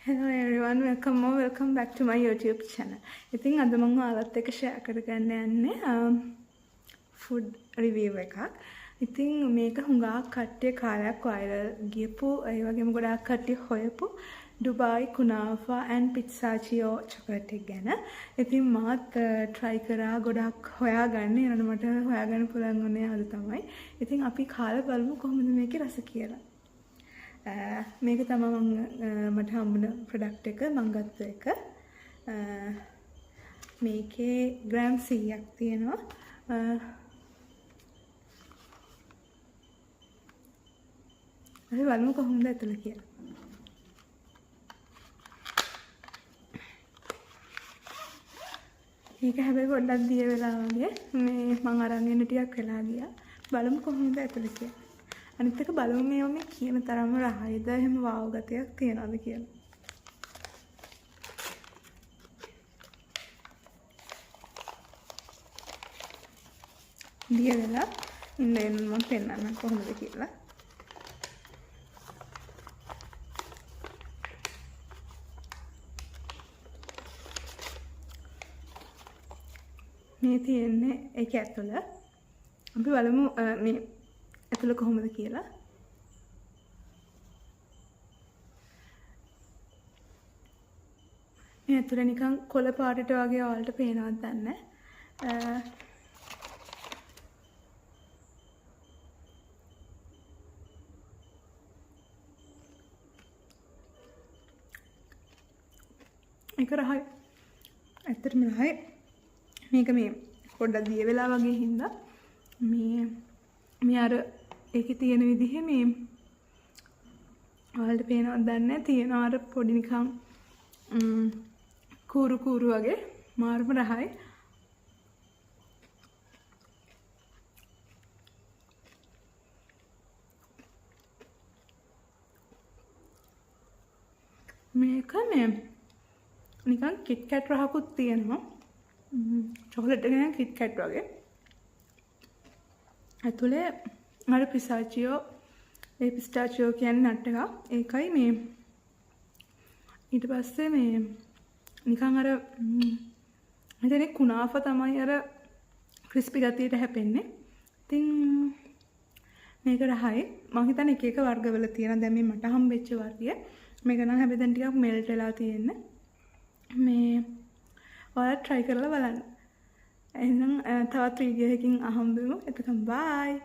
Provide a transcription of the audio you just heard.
Hello everyone, welcome or welcome back to my YouTube channel. ඉතින් අද මම ඔයාලත් එක්ක ෂෙයා කරගන්න යන්නේ ෆුඩ් රිවිව් එකක්. ඉතින් මේක හුඟක් කට්ටිය කාලයක් වයිරල් ගියපු, ඒ වගේම ගොඩාක් කට්ටිය හොයපු ඩුබායි කුනාෆා ඇන්ඩ් පිස්තාචියෝ චොකලට් එක ගැන. ඉතින් මාත් try කරා ගොඩක් හොයාගන්න. ඊළඟ මට හොයාගන්න පුළුවන් වුණේ අද තමයි. ඉතින් අපි කාලා බලමු කොහොමද මේකේ රස කියලා. මේක තමයි මං මට හම්බුන ප්‍රොඩක්ට් එක, මං ගත්ත එක. මේකේ ග්‍රෑම් 100ක් තියෙනවා. අපි බලමු කොහොමද ඇතුළ කියලා. මේක හැබැයි පොඩ්ඩක් දිය වෙලා වගේ. මේ මං අරන් එන්න ටිකක් වෙලා ගියා. බලමු කොහොමද ඇතුළ කියලා. අනිත් එක බලමු මේවා මේ කියන තරම්ම රහයිද, එහෙම වාව් ගතියක් තියනවද කියලා. දිය වෙලා ඉන්න එන්න මම පෙන්නන්නම් කොහොමද කියලා. මේ තියෙන්නේ ඒක ඇතුළ. අපි බලමු මේ ඇතුළ කොහොමද කියලා. මේ ඇතුළ නිකන් කොළ පාටට වගේ ඔයාලට පේනවද දන්නේ නැහැ. ඒක රහයි. ඇත්තටම රහයි. මේක මේ පොඩ්ඩක් දිය වෙලා වගේ හින්දා මේ මේ අර ඒකේ තියෙන විදිහේ මේ ඔයාලට පේනවද දන්නේ නැහැ, තියෙනවා අර පොඩි නිකන් කූරු කූරු වගේ මාරුම රහයි. මේක මේ නිකන් කිට් කැට් රහකුත් තියෙනවා. චොකලට් එක නිකන් කිට් කැට් වගේ. ඇතුලේ අර පිස්තාචියෝ, ඒ පිස්තාචියෝ කියන්නේ නට් එකක්. ඒකයි මේ ඊට පස්සේ මේ නිකන් අර මෙතන කුනාෆා තමයි අර ක්‍රිස්පි ගතියට හැපෙන්නේ. ඉතින් මේක රහයි. මං හිතන්නේ එක එක වර්ගවල තියෙනවා. දැන් මේ මට හම්බෙච්ච වර්ගය. මේක නම් හැබැයි දැන් ටිකක් මෙල්ට් වෙලා තියෙන්නේ. මේ ඔයාලා try කරලා බලන්න. එහෙනම් තවත් වීඩියෝ එකකින් හම්බෙමු. එතකන් බයි.